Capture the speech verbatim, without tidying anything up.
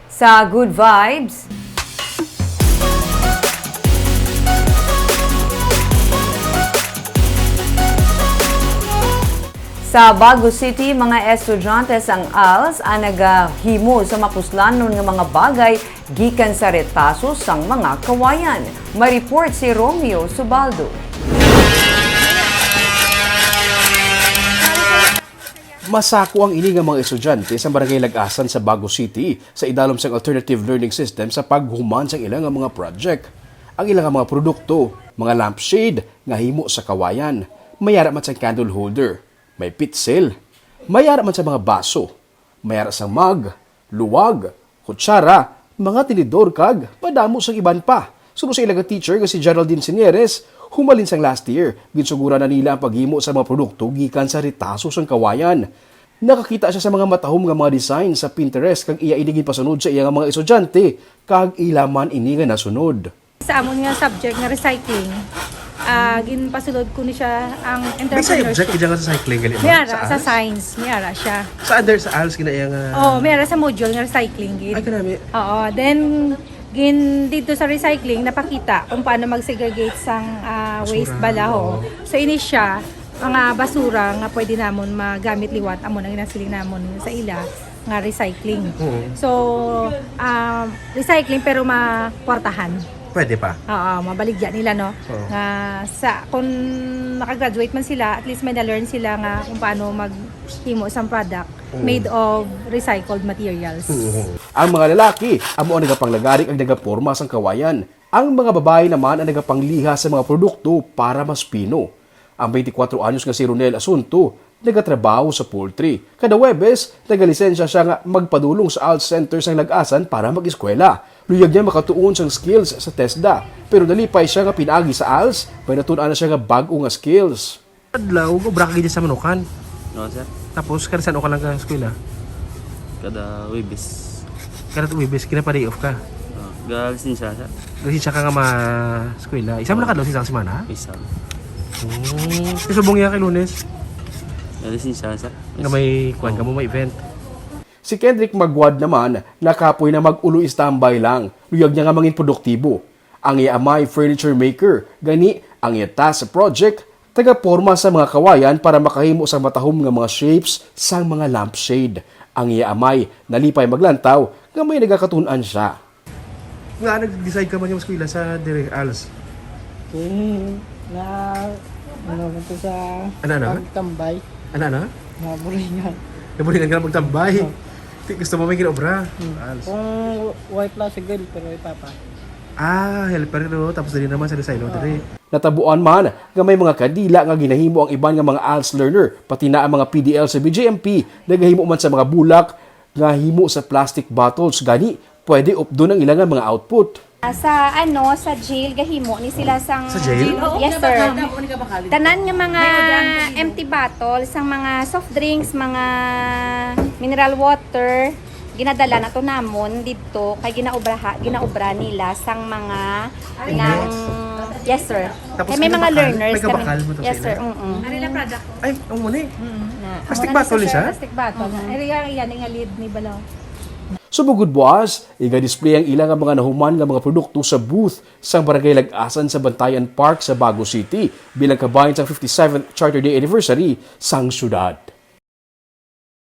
Sa Good Vibes, sa Bago City, mga estudyante sang als ang nagahimo sa mapuslanon nga mga bagay gikan sa retaso sang mga kawayan. May report si Romeo Subaldo. Masako ang ini nga mga estudyante sa Barangay Lagasan sa Bago City sa idalom sang alternative learning system sa paghuman sang ila nga mga project. Ang ila nga mga produkto, mga lampshade nga himo sa kawayan, may ara man sang candle holder, may pitsil, may ara man sa mga baso, may ara sang mug, luwag, kutsara, mga tinidor kag madamo sang iban pa. Suno sa ila nga teacher nga si Geraldine Sinieres, humalin sang last year, ginsuguran na nila ang paghimo sa mga produkto gikan sa retaso sang kawayan. Nakakita siya sa mga matahom nga mga design sa Pinterest kag iya ini ginpasunod sa iya nga mga estudyante kag ila man ini nga nasunod. Sa amon nga subject nga recycling, ah, ginpasulod ko ni siya ang May sa entrepreneurship. Subject ka dyan nga recycling gali ba? May ara sa Sa als? Science, may ara siya. Sa under sa als gina iya nga Oh, may ara sa module nga recycling gid. Ay, kanami. Oo, then gin dito sa recycling napakita kung paano mag-segregate sang ah, waste Basura. Balaho. Oo. So ini siya mga basura nga pwede namon magamit liwat amo nang ginasiling namon sa ila nga recycling. Oo. So um, recycling pero makwartahan. Pwede pa. Oo, mabaligya nila, no? Oo. Nga sa kung makagraduate man sila, at least may na-learn sila nga kung paano maghimo sang product Mm. made of recycled materials. Mm. Ang mga lalaki amo ang nagapanglagari kag nagaporma sang kawayan. Ang mga babayi naman ang nagapangliha sa mga produkto para mas pino. Ang twenty-four anyos nga si Ronel Asunto nagatrabaho sa poultry. Kada Huwebes, nagalisensya siya nga magpadulong sa als center sang Lagasan para mag-eskwela. Luyag niya makatuon sang skills sa TESDA. Pero nalipay siya nga pinaagi sa als, may natun-an na siya nga bag-o nga skills. Adlaw, obra ka gid sa manukan. No, sir. Tapos, kada san-o ka lang ka eskwela? Kada Huwebes. Kada Huwebes, kina pa day off ka? Oh, galisensya, sir. Galisensya ka nga ma-eskwela. Isa man Oh. Nakadlaw sa isang semana? Isa. Hmm. Kasi subong niya kay Lunes? Galisensya, sir. Nga may kuwan ka Oh. mo, may event. Si Kendrick Magwad naman, nakapoy na mag-ulo-istambay lang. Luyag niya nga mangin produktibo. Ang iya amay furniture maker, gani ang iya task sa project, tagaporma sa mga kawayan para makahimo sa matahom nga mga shapes sang mga lampshade. Ang iya amay nalipay maglantaw nga may nagakatun-an siya. Nga nag-decide ka man yung eskwela sa dire, als? Kung na, ano ko to sa Ano, ano? Pagtambay, Ano, ano? Naburingan. Naburingan ka na magtambay. Oh. Ti-, gusto mo may kinobra? Hmm. Als. Kung wife lang si girl, pero ipapa. Ah, helper, no? Tapos dali naman sa Rosilo, Oo. Dali. Natabuan man nga may mga kadila nga ginahimo ang iban nga mga als learner, pati na ang mga P D L sa B J M P nagahimo man sa mga bulak nga himo sa plastic bottles, gani pwede updon ang ila nga mga output. Sa ano, sa jail, gahimo ni sila sang Sa jail? Yes, sir. Tanan nga mga empty bottle, sang mga soft drinks, mga mineral water, ginadala na to namon didto kay ginaobraha, ginaobra nila sang mga nang, yes, sir. Tapos Kay may may mga bakal? Learners May kami. Kabakal mo to Yes, sa sir. ila? Mm-mm. Ari lang product ko. Ay, ang muna eh. Mm. Na, Plastic ano bottle ni siya? Plastic bottle. Mm-mm. Ari, ari, yan nga lid ni Balaw. Subong gud buas, iga-display ang ila nga mga nahuman nga mga produkto sa booth sang Barangay Lagasan sa Bantayan Park sa Bago City bilang kabahin sang fifty-seventh Charter Day anniversary sang syudad.